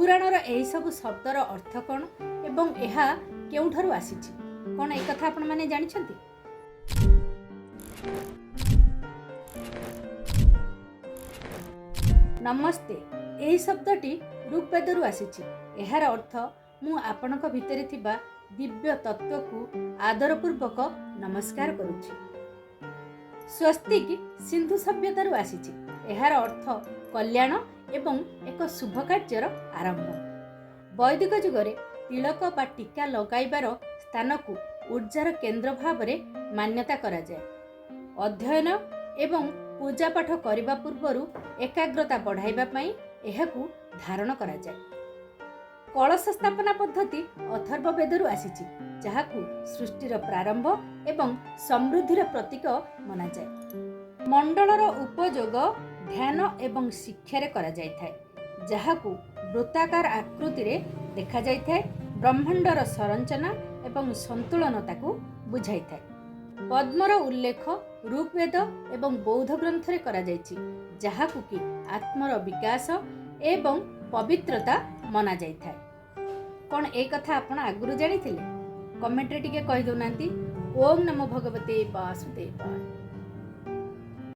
ପୁରାଣର ଏହିସବୁ ଶବ୍ଦର ଅର୍ଥ କ'ଣ ଏବଂ ଏହା କେଉଁଠାରୁ ଆସିଛି, କ'ଣ ଏ କଥା ଆପଣମାନେ ଜାଣିଛନ୍ତି? ନମସ୍ତେ, ଏହି ଶବ୍ଦଟି ଋଗ୍ବେଦରୁ ଆସିଛି। ଏହାର ଅର୍ଥ ମୁଁ ଆପଣଙ୍କ ଭିତରେ ଥିବା ଦିବ୍ୟ ତତ୍ତ୍ୱକୁ ଆଦରପୂର୍ବକ ନମସ୍କାର କରୁଛି। ସ୍ୱସ୍ତିକ ସିନ୍ଧୁ ସଭ୍ୟତାରୁ ଆସିଛି। ଏହାର ଅର୍ଥ କଲ୍ୟାଣ ଏବଂ ଏକ ଶୁଭ କାର୍ଯ୍ୟର ଆରମ୍ଭ। ବୈଦିକ ଯୁଗରେ ତିଳକ ବା ଟୀକା ଲଗାଇବାର ସ୍ଥାନକୁ ଉର୍ଜାର କେନ୍ଦ୍ର ଭାବରେ ମାନ୍ୟତା କରାଯାଏ। ଅଧ୍ୟୟନ ଏବଂ ପୂଜାପାଠ କରିବା ପୂର୍ବରୁ ଏକାଗ୍ରତା ବଢ଼ାଇବା ପାଇଁ ଏହାକୁ ଧାରଣ କରାଯାଏ। କଳସ ସ୍ଥାପନା ପଦ୍ଧତି ଅଥର୍ବ ବେଦରୁ ଆସିଛି, ଯାହାକୁ ସୃଷ୍ଟିର ପ୍ରାରମ୍ଭ ଏବଂ ସମୃଦ୍ଧିର ପ୍ରତୀକ ମନାଯାଏ। ମଣ୍ଡଳର ଉପଯୋଗ ଧ୍ୟାନ ଏବଂ ଶିକ୍ଷାରେ କରାଯାଇଥାଏ, ଯାହାକୁ ବୃତ୍ତାକାର ଆକୃତିରେ ଦେଖାଯାଇଥାଏ। ବ୍ରହ୍ମାଣ୍ଡର ସଂରଚନା ଏବଂ ସନ୍ତୁଳନତାକୁ ବୁଝାଇଥାଏ। ପଦ୍ମର ଉଲ୍ଲେଖ ଋଗ୍ବେଦ ଏବଂ ବୌଦ୍ଧ ଗ୍ରନ୍ଥରେ କରାଯାଇଛି, ଯାହାକୁ କି ଆତ୍ମର ବିକାଶ ଏବଂ ପବିତ୍ରତା ମନାଯାଇଥାଏ। କ'ଣ ଏ କଥା ଆପଣ ଆଗରୁ ଜାଣିଥିଲେ? କମେଣ୍ଟରେ ଟିକେ କହିଦେଉନାହାନ୍ତି। ଓମ୍ ନମୋ ଭଗବତେ ବାସୁଦେବାୟ।